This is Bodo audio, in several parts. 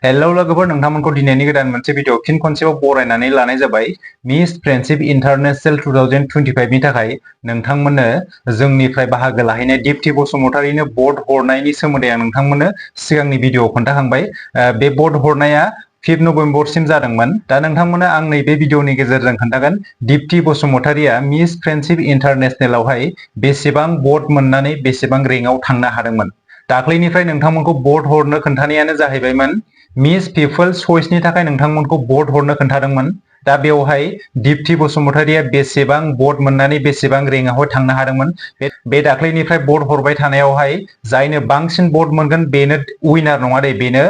हेलो लोगोफोर नोंथांमोनखौ दिनैनि गोदान मोनसे भिडिअ फिन खनसेबाव बरायनानै लानाय जाबाय मिस फ्रेन्डशिप इन्टारनेशनेल 2025 नि थाखाय नोंथांमोननो जोंनिफ्राय बाहागो लाहैनाय दिप्ति बसुमतारीनो बर्ड हरनायनि सोमोन्दै आं नोंथांमोननो सिगांनि भिडिअआव खोन्थाखांबाय। बे बर्ड हरनाया 5 नभेम्बरसिम जादोंमोन। दा नोंथांमोननो आं नैबे भिडिअनि गेजेरजों खोन्थागोन दिप्ति बसुमतारीया मिस फ्रेन्डशिप इन्टारनेशनेलावहाय बेसेबां बर्ड मोननानै बेसेबां रेंकआव थांनो हादोंमोन। दाख्लैनिफ्राय नोंथांमोनखौ बर्ड हरनो खोन्थानायानो जाहैबायमोन मिस पिपल्स चइसनि थाखाय नोंथांमोनखौ बर्ड हरनो खोन्थादोंमोन। दा बेवहाय दिप्ति बसुमतारीया बेसेबां बर्ड मोननानै बेसेबां रेंकआवहाय थांनो हादोंमोन। बे दाख्लैनिफ्राय बर्ड हरबाय थानायावहाय जायनो बांसिन बर्ड मोनगोन बेनो उइनार नङा दे, बेनो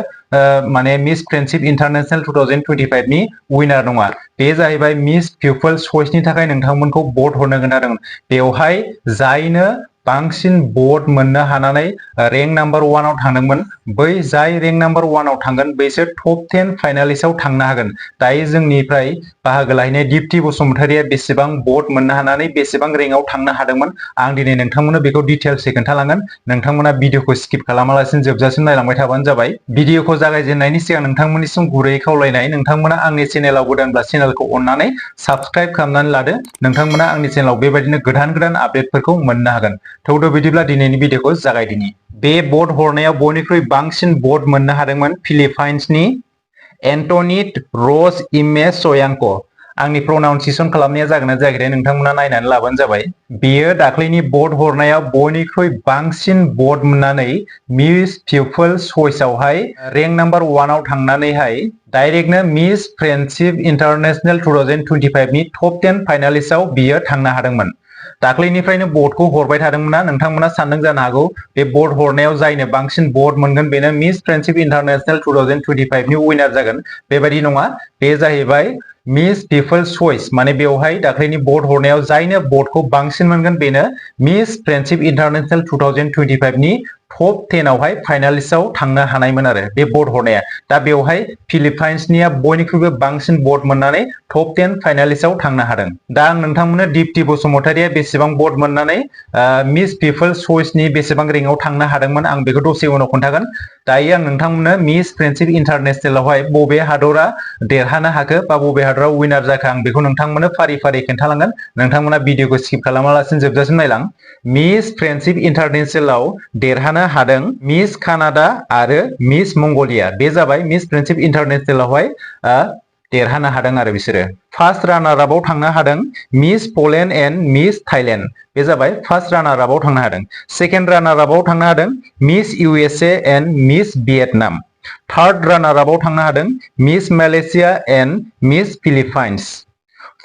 माने मिस फ्रेन्डशिप इन्टारनेशनेल 2025 नि उइनार नङा। बे जाहैबाय मिस पिपल्स चइसनि थाखाय नोंथांमोनखौ बर्ड हरनो खोन्थादोंमोन। बेवहाय जायनो बांसिन बर्ड मोननो हानानै रेंक नाम्बार 1 आव थांदोंमोन, बै जाय रेंक नाम्बार 1 आव थांगोन बैसोर टप 10 फाइनालिस्टआव थांनो हागोन। दायो जोंनिफ्राय बाहागो लाहैनाय दिप्ति बसुमतारीया बेसेबां बर्ड मोननो हानानै बेसेबां रेंकआव थांनो हादोंमोन, आं दिनै नोंथांमोननो बेखौ डिटेल्सै खोन्थालांगोन। नोंथांमोना भिडिअखौ स्किप खालामालासिनो जोबजासिम नायलांबाय थाबानो जाबाय। भिडिअखौ जागायजेननायनि सिगां नोंथांमोननिसिम गुरैयै खावलायनाय, नोंथांमोना आंनि चेनेलाव गोदानब्ला चेनेलखौ अननानै साबस्क्राइब खालामनानै लादो। नोंथांमोना आंनि चेनेलाव बेबायदिनो गोदान आपडेटफोरखौ मोननो हागोन। थौदो बिदिब्ला दिनैनि भिडिअखौ जागायदिनि। बे बर्ड हरनायाव बयनिख्रुइ बांसिन बर्ड मोननो हादोंमोन फिलिपाइन्सनि एन्टनिट रज इमेज सयांक। आंनि प्रनाउन्सिएसन खालामनाया जागोन ना जायाखै नोंथांमोना नायनानै लाबानो जाबाय। बेयो दाख्लैनि बर्ड हरनायाव बयनिख्रुइ बांसिन बर्ड मोननानै मिस पिपल्स चइसआवहाय रेंक नाम्बार 1 आव थांनानैहाय डाइरेक्टनो मिस फ्रेन्डशिप इन्टारनेशनेल 2025 नि टप 10 फाइनालिस्टआव बियो थांनो हादोंमोन। दाख्लैनिफ्रायनो बर्डखौ हरबाय थादोंमोनना, नोंथांमोना सानदों जानो हागौ बे बर्ड हरनायाव जायनो बांसिन बर्ड मोनगोन बेनो मिस फ्रेन्डशिप इन्टारनेशनेल 2025 नि उइनार जागोन। बेबायदि नङा, बे जाहैबाय मिस पिपल्स चइस। माने बेवहाय दाख्लैनि बर्ड हरनायाव जायनो बर्डखौ बांसिन मोनगोन बेनो मिस फ्रेन्डशिप इन्टारनेशनेल 2025 नि टप 10 आवहाय फाइनालिस्टआव थांनो हानायमोन आरो बे बर्ड हरनाया। दा बेवहाय फिलिपाइन्सनिया बयनिख्रुइबो बांसिन बर्ड मोननानै टप 10 फाइनालिस्टआव थांनो हादों। दा आं नोंथांमोननो दिप्ति बसुमतारीया बेसेबां बर्ड मोननानै मिस पिपल्स चइसनि बेसेबां रेंकआव थांनो हादोंमोन, आं बेखौ दसे उनाव खोन्थागोन। दायो आं नोंथांमोननो मिस फ्रेन्डशिप इन्टारनेशनेलावहाय बबे हादरा देरहानो हाखो बा बबे हादरा उइनार जाखो, आं बेखौ नोंथांमोननो फारि फारि खोन्थालांगोन। नोंथांमोना भिडिअखौ स्किप खालामालासिनो जोबजासिम नायलां। मिस फ्रेन्डशिप इन्टारनेशनेलाव देरहानो हादों मिस कानाडा आरो मिस मंगलिया। बे जाबाय मिस फ्रेन्डशिप इन्टारनेशनेलावहाय देरहानो हादों आरो बिसोरो। फार्स्ट रानार आपआव थांनो हादों miss Poland and miss Thailand. बे जाबाय फार्स्ट रानार आपआव थांनो हादों। सेकेन्ड रानार आपआव थांनो हादों Miss USA and Miss Vietnam. Third runner आपआव थांनो हादों Miss Malaysia and Miss Philippines.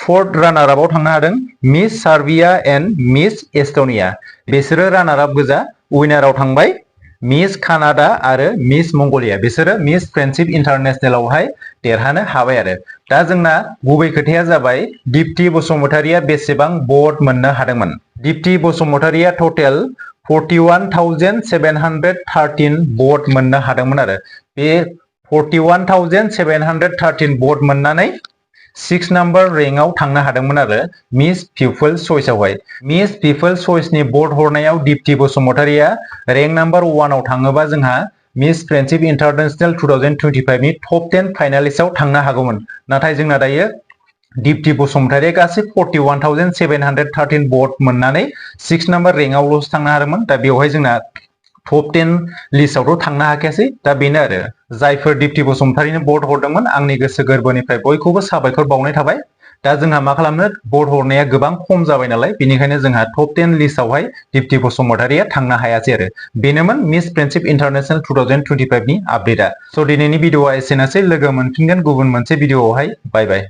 Fourth runner आपआव थांनो हादों Miss Serbia and Miss Estonia. बिसोरो रानार आप गोजा। उइनाराव थांबाय मिस कानाडा आरो मिस मंगलिया। बिसोरो मिस फ्रेन्डशिप इन्टारनेशनेलावहाय देरहानो हाबाय आरो। दा जोंना गुबै खोथाया जाबाय दिप्ति बसुमतारीया बेसेबां बर्ड मोननो हादोंमोन। दिप्ति बसुमतारीया टटेल 41,713 बर्ड मोननो हादोंमोन आरो। बे 41,713 बर्ड मोननानै 6 नाम्बार रेंकआव थांनो हादोंमोन आरो मिस पिपल्स चइसआवहाय। मिस पिपल्स चइसनि बर्ड हरनायाव दिप्ति बसुमतारीया रेंक नाम्बार 1 आव थाङोबा जोंहा मिस फ्रेन्डशिप इन्टारनेशनेल 2025 नि टप 10 फाइनालिस्टआव थांनो हागौमोन। नाथाय जोंना दायो दिप्ति बसुमतारीया गासै 41,713 बर्ड मोननानै 6 नाम्बार रेंकआवल'सो थांनो हादोंमोन। दा बेवहाय जोंना टप 10 लिस्टआवथ' थांनो हाखायासै। दा बेनो आरो जायफोर दिप्ति बसुमतारीनो बर्ड हरदोंमोन, आंनि गोसो गोरबोनिफ्राय बयखौबो साबायखर बावनाय थाबाय। दा जोंहा मा खालामनो, बर्ड हरनाया गोबां खम जाबाय नालाय, बेनिखायनो जोंहा टप 10 लिस्टआवहाय दिप्ति बसुमतारीया थांनो हायासै आरो। बेनोमोन मिस फ्रेन्डशिप इन्टारनेशनेल 2025 नि आपडेटआ। स' दिनैनि भिडिअआ एसेनोसै। लोगो मोनफिनगोन गुबुन मोनसे भिडिअआवहाय। बाय बाय।